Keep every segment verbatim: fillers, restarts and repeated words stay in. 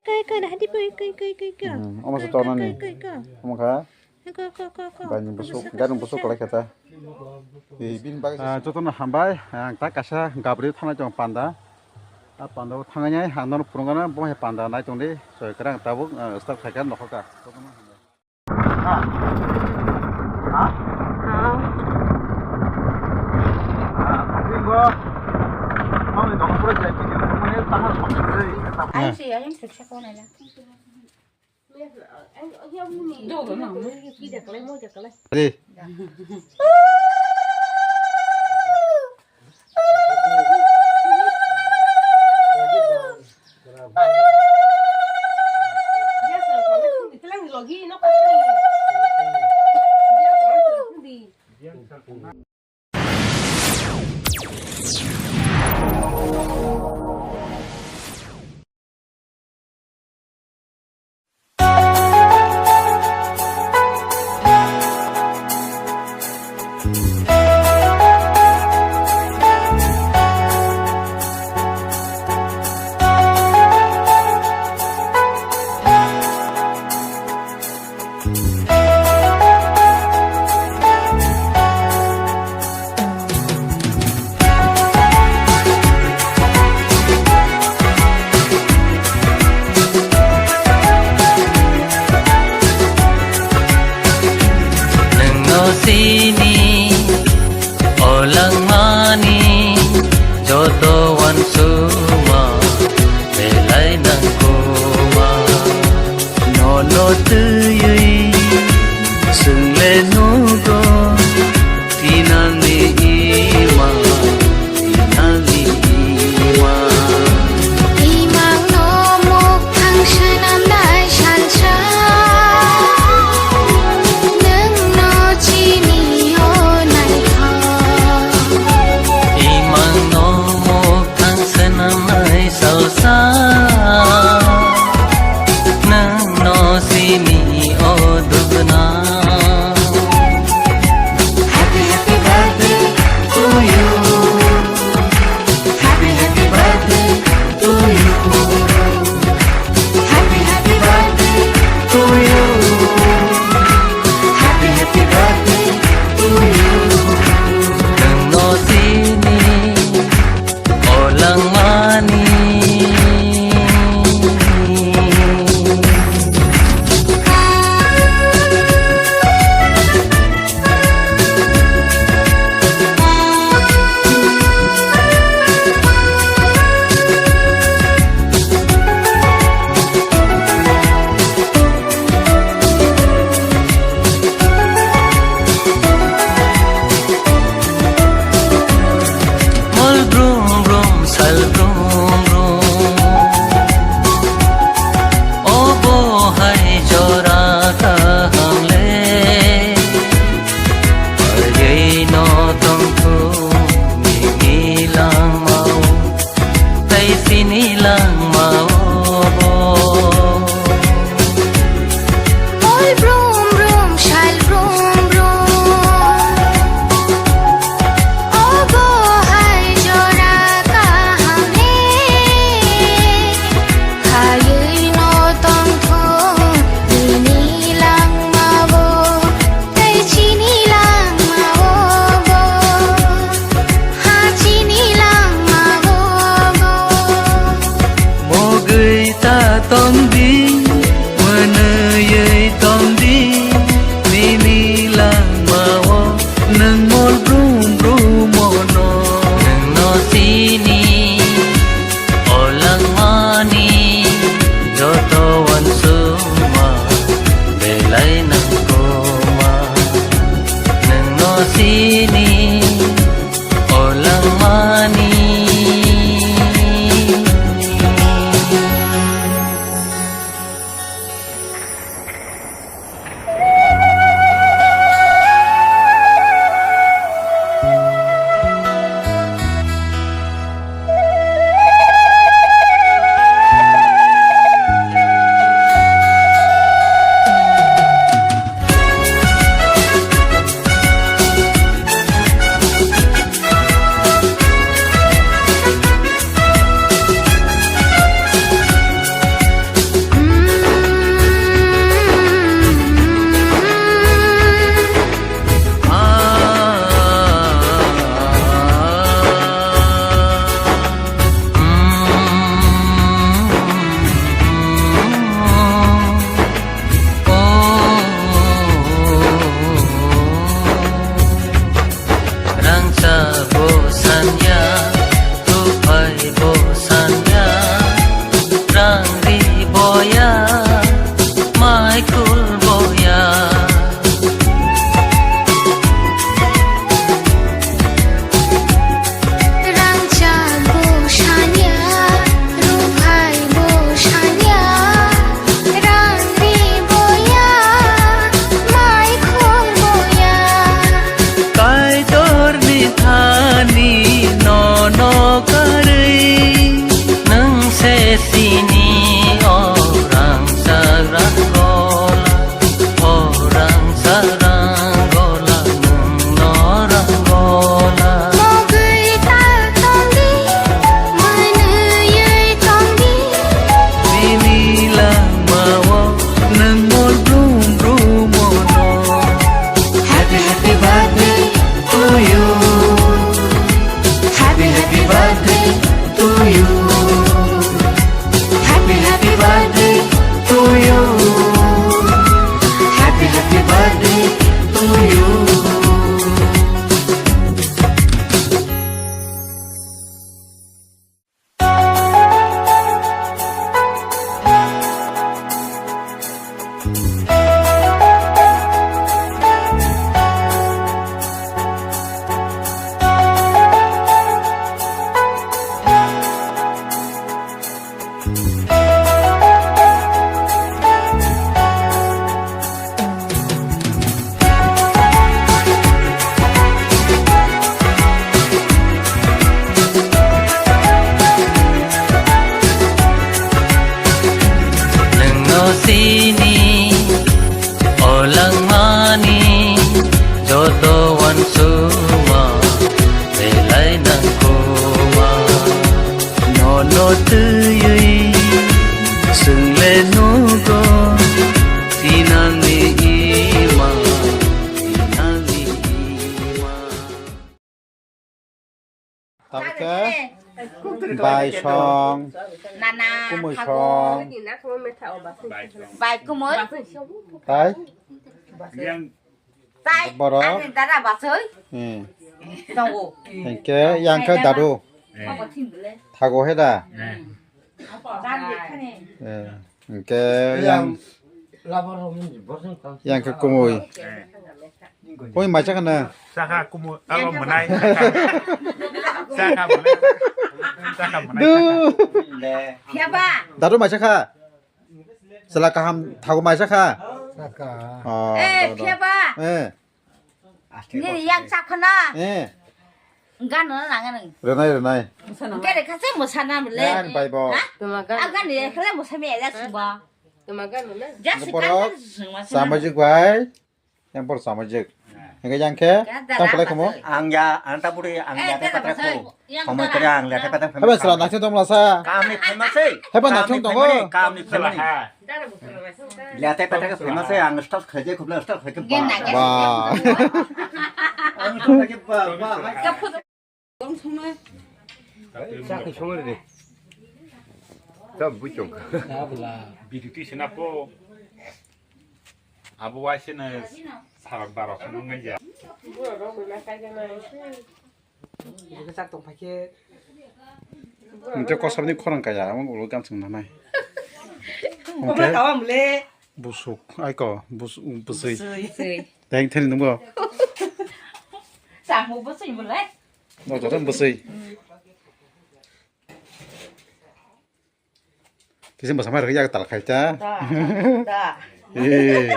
Kai, kai, hadi pui, kai, kai, kai, kai. Hmm, omo se kai, tonani. Kai, kai, kai. Omo kha. Kai, kai, kai, kai. Bai ni busuk, gari busuk kalai kha ta. Ei, bini bagwi se. Ah, jotono hambai, ang ta kaisa gabri thangnai tong panda. A panda o thangnai ang nono phurungana, bo hai panda nai tong di. Soi kwrang tabuk, ah, start khai kha nokho ka. Jotono hambai. Ready? Nwngno sini o langmani joto uansukma belai nangkukma. Nono twiwi chwngle nugo tinani ima, tinani ima. Imangno mukthang swnamnai salsa, nwngno chini o naithok. Imangno mukthang swnamnai salsa, nwngno sini o dugna. Happy, happy birthday to you. Happy, happy birthday to you. Happy, happy birthday to you. Happy, happy birthday to you. Nwngno sini o langmani. Mol brum brum, sal brum brum. Obo hai jora kaham le. Ayei no tongthung nini langmao. Tai sini langmao bo. Mol brum brum, sal brum brum. Obo hai jora kaham le. Hayui no tongthung nini langmao. Tai chini langmao bo. Ha chini langmao bo. Mogwi ta tongdi, mwnwiwi tongdi, nini langmao nwng mol brum brum ono. Nwngno sini o langmani joto uansukma belai nangkukma. Nwngno sini o langmani. Boya, mai khul boya. Rangchak bo sanya, ruphai bo sanya, rang ri boya, mai khul boya. Kaitorni thani nono karwi, nwng se sini o rangchak ranggola, o rangchak ranggola, nwng no ranggola. Mogwi tal tongdi, mwnwi tongdi. Bini langmao nwng mol brum brum ono. Happy, happy birthday to you. Happy, happy birthday to you. Happy, happy birthday to you. Happy, happy birthday to you. Nwngno sini, o langmani joto uansukma belai nangkukma. Nono twiwi chwng le nugo, tinani ima, tinani ima. Tabukhe bai song, nana, kumui song. Bai kumui. Tai? Tai, borok. Ani dada basoi. Hmm. Tongo. Hingke yang khe dadu. Thago he da. Eh, hingke yang, yang khe kumui. Kumui mai chakha na? Chakha kumui, abo mwnai. Chakha mwnai. Chakha mwnai. Du. Phiya ba? Dadu mai chakha? Chwla kaham thago mai chakha? Chakha. Oh, eh, dadu. Phiya ba? Eh. Nini yang chakha na? Eh. Gano na nangani. Rwnai, rwnai. Gere khase musana bole. Yan bai bo. Ha? Tuma gan. Agani khale musami ela suba. Tuma gan na. Just borok kan sungma sungma. Samajik bai. Yang borok samajik. Hingke yang khe. Tang pelai khomo. Ang ya, ang ta buri, ang ya ta patra ko. Khomoi kore ang ya ta patra. Heba sra naithok tong mlasa. Kamni famous se. Heba naithok tongo. Kamni famous. Liate pata ka famous hai, ang start khaje khubla start khaje. Gen na, gen. Ba. Ang start khaje ba, ba. Ka photo. Chakhi songre de. Tam buchong. Biduti sina po. Abo waise na sarak barok song ngai ja. Bura rok na kai na. Bwkha chak tong phaikhe. Hingke kosabni khorang kaya, omo ulo gamsung nanai. Omo tawam le. Busuk, aiko, bus-, bwswi. Bwswi. Teng thani nungbo. Chamo bwswi bole. No, joto bwswi. Kisa bwsa mai rwgwi yak tal khai ta. Da, da. Eh.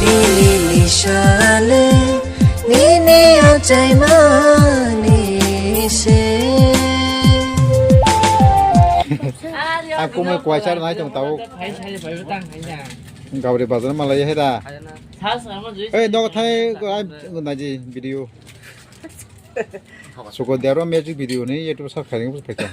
Nini nisale, nini achaimani se. Aku mai kuaisar nai tong tau. Gabri bazar malai he da. Ei, dog thai, ai, naji video. Suko dero music video ni YouTube search kharing bus paikha.